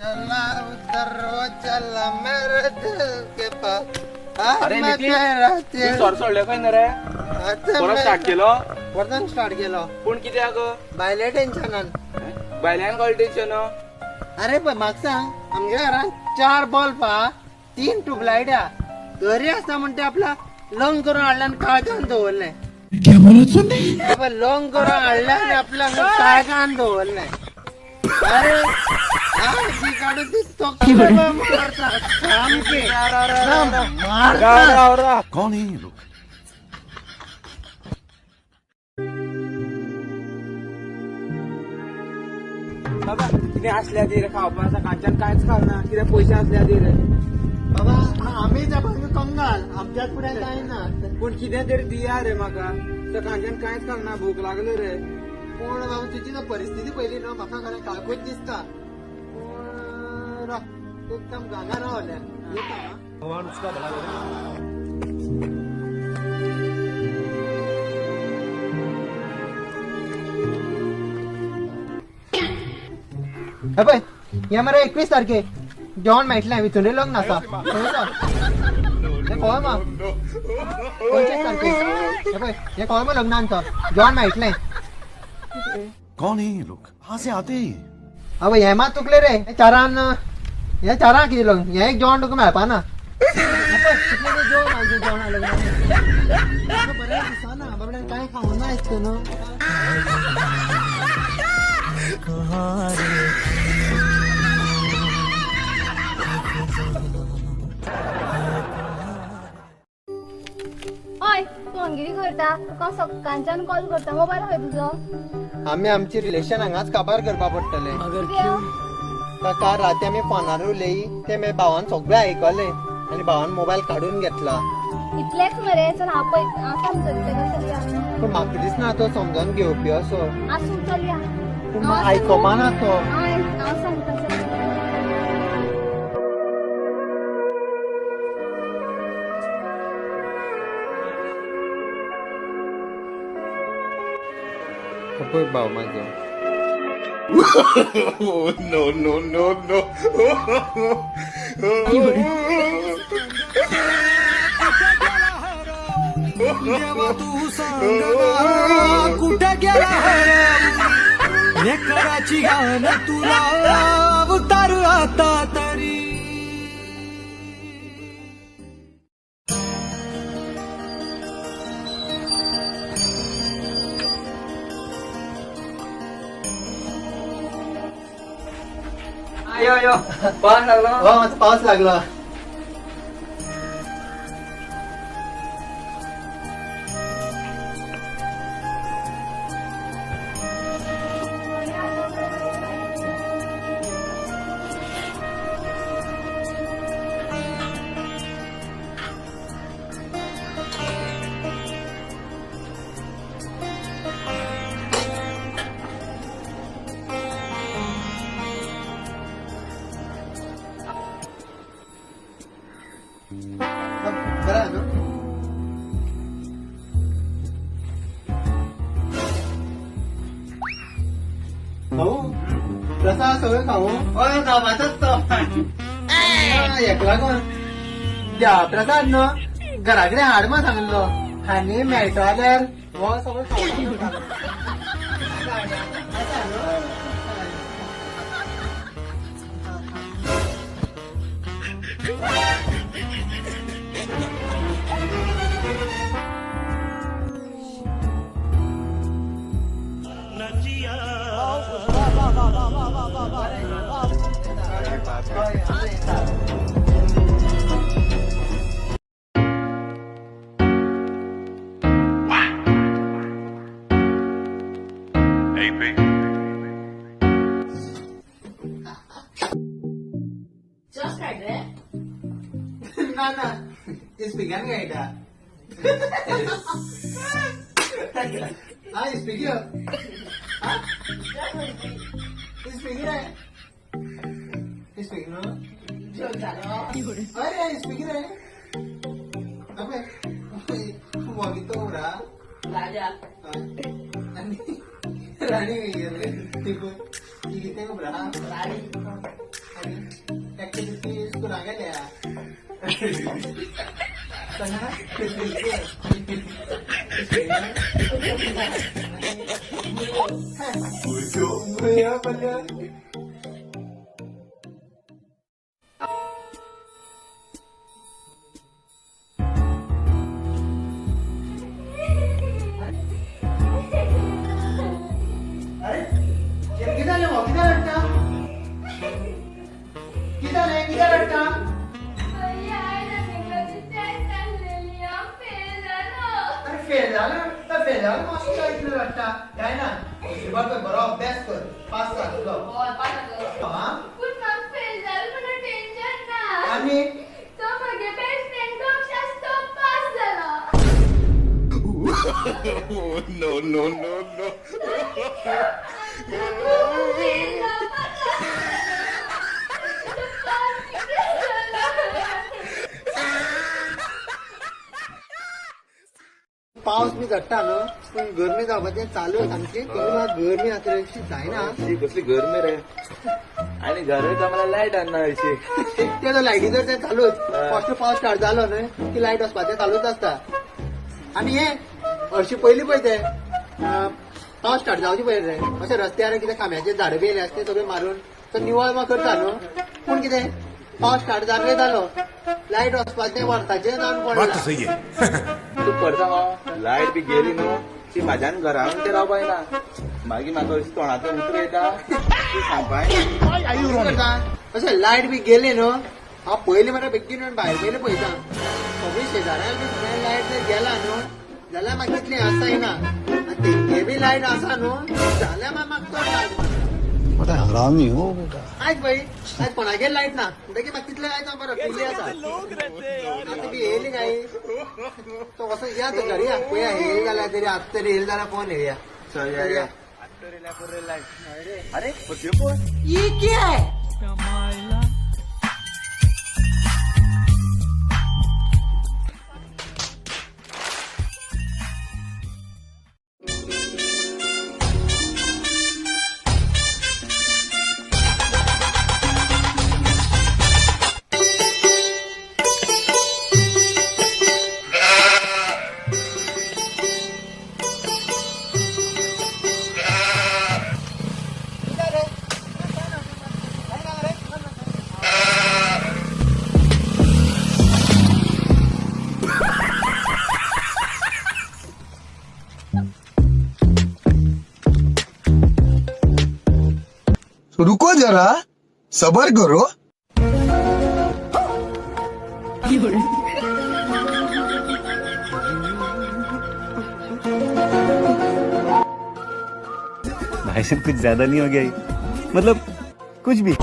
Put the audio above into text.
चला उधर वो चला मेरे दिल के पास. अरे नितीन, तूं सोर सोडले खंय न्ही रे? परत स्टार्ट केलो. परतून स्टार्ट केलो. पूण कित्याक? बायले टेन्शनान. भायल्यान कळ्ळें टेन्शन. अरे पळय म्हाका सांग, आमच्या घरान 4 बल्ब हा, 3 ट्यूबलायट हा, तरी आसा म्हणटे आपला लंग करून हाडलें आनी काळखान दवरलें. लंग करून हाडलें आनी आपल्या काळखान दवरलें. अरे ती काडून ती तकली मारता सामकी मारता. कौन है ये लोग? बाबा कितें आसल्या दी रे खावपाक? सकाळच्यान कांयच खावना. कितें पयशे आसल्या दी रे. बाबा आमी जाप आमी कंगाल, आमच्याच फुडें कांय ना. पूण कितें तरी दिया रे म्हाका, सकाळच्यान कांयच खावना, भूक लागली रे. पूण बाबा तुजी तर परिस्थिती पयली न्हू, म्हाका खरें काळकूच दिसता. पूण राव, एक काम हांगा रावलें येता. भगवान उसका भला करे. हे पळय, हे मरे 21 तारखे जेवण मेळटलें, विचुंडे लग्न आसा. हें खबर मा 25 तारखे. हे पळय, हें खबर मा लग्नान चल जेवण मेळटलें. कौन है ये लोग? कहाँ से आते हैं ये? अबे हे मात चुकले रे, हे चारान, हे चारांक कितें लग्न, हें एक जेवण तुका मेळपा ना. हे पळय, कितलें तें जेवण आमचें जेवण लग्नान. म्हाका बरें दिसना बाबड्यान, कांय खावना आयज न्हू. हय, तूं हांगा कितें करता? तुका हांव सकाळच्यान कॉल करता, मोबायल खंय तुजो? आमी आमची रिलेशन हांगाच काबार करपा पडटलें. कित्याक? काल राती आमी फोनार उलयी ते मागीर भावान सगळें आयकलें आनी भावान मोबायल काडून घेतला. इतलेंच मरे, चल हांव पळय, हांव समजतलें तेका, चल या. पूण म्हाका दिसना तो समजोन घेवपी असो. आसूं, चल या. पूण आयकोपा ना तो. हांव सांगता, चल. पळय भाव म्हाजो. No no no no. देवा तू सांग कुठे गेला हरवून, लेकराची गान तुला अवतार आता तरी. यो यो, पावस लागलो. हो, मातसो पावस लागलो. बरं न्हू. खाऊ प्रसाद सगळें खाऊ. हय, खावपाचोच तो हेका लागून द्या प्रसाद न्हू, घरा कडेन हाड म्हण सांगलो आनी मेळटलो जाल्यार हो सगळें खावपाक. AP. ना ना, इस्पिकान खेळटा. हा इस्पिक, इस्पिक रे, इस्पिक न्हू. अरे इस्पिक रे, अबे वगीतो उरा. राजा. आनी राणी खंय गेली? ती कितें खबर आहा? राणी. आनी कोणागेले अरे कितें जालें गो? कित्याक रडटा? कितें जालें? कित्याक रडटा? अरे फेल जालो तर फेल जालो मातशें काय इतलें रडटा? काय ना, नशिबार कर, बरो अभ्यास कर, पास जातलो. हा? पूण म्हाका फेल जालो म्हणून टेन्शन ना. आनी तो म्हगे बेस्ट फ्रेंड दक्ष आसा तो पास जालो. No no no no. Fail जावपाक पास कितें जालो? पावस बी झडटा न्हू, पूण गरमी जावपाचें चालू आहे सामकी. कमी गरमी आतां अशी जायना. ही कसली गरमी रे, आणि घरात आम्हाला लायट आणणार अशी. ते लायटी जर ते चालूच, फर्स्ट पावस स्टार्ट जालो न्हय की लायट वचपाचें चालूच आसता. आनी हे हरशीं पयलीं पळय ते पावस स्टार्ट जावचे पयलीं रे अशें रस्त्यार कितें खांब्याचे झाडां बी येयले आसता ते सगळे मारून तो निवळ मा करता न्हू. पूण कितें पावस स्टार्ट जालो रे जालो, लायट वचपाचें वर्साचें जावन बात पडला. तो सही है. तूं करता न्हू, लायट बी गेली न्हू ती म्हाज्यान घरान ते रावपा येना. मागीर म्हाका अशी तोंडांतल्यान उतरां येता ती सांगपा येना. करता अशें लायट बी गेली न्हू, हांव पयलीं मरे बेगीन येवन भायर पयलीं पळयता. सगळीं शेजाऱ्यां बी सगळ्या लायट जर गेला न्हू जाल्यार म्हाका तितली आसा येना, आनी तेंगे बी लायट आसा न्हू जाल्यार मागीर म्हाका चड लायट. बड़ा हरामी हो बेटा. आयज पळय, आयज कोणागेर लायट ना म्हणटकीर म्हाका तितलें आयज हांव बरो पयलीं आसा. आतां बी येयली काय तो कसो या तो घरी या पळया, येयली जाल्यार तरी आतां तरी येयली जाल्यार फोन येया. चल या या. अरे पळय. तो रुको जरा, सबर करो. भाई साहब कुछ ज्यादा नहीं हो गया ये? मतलब कुछ भी.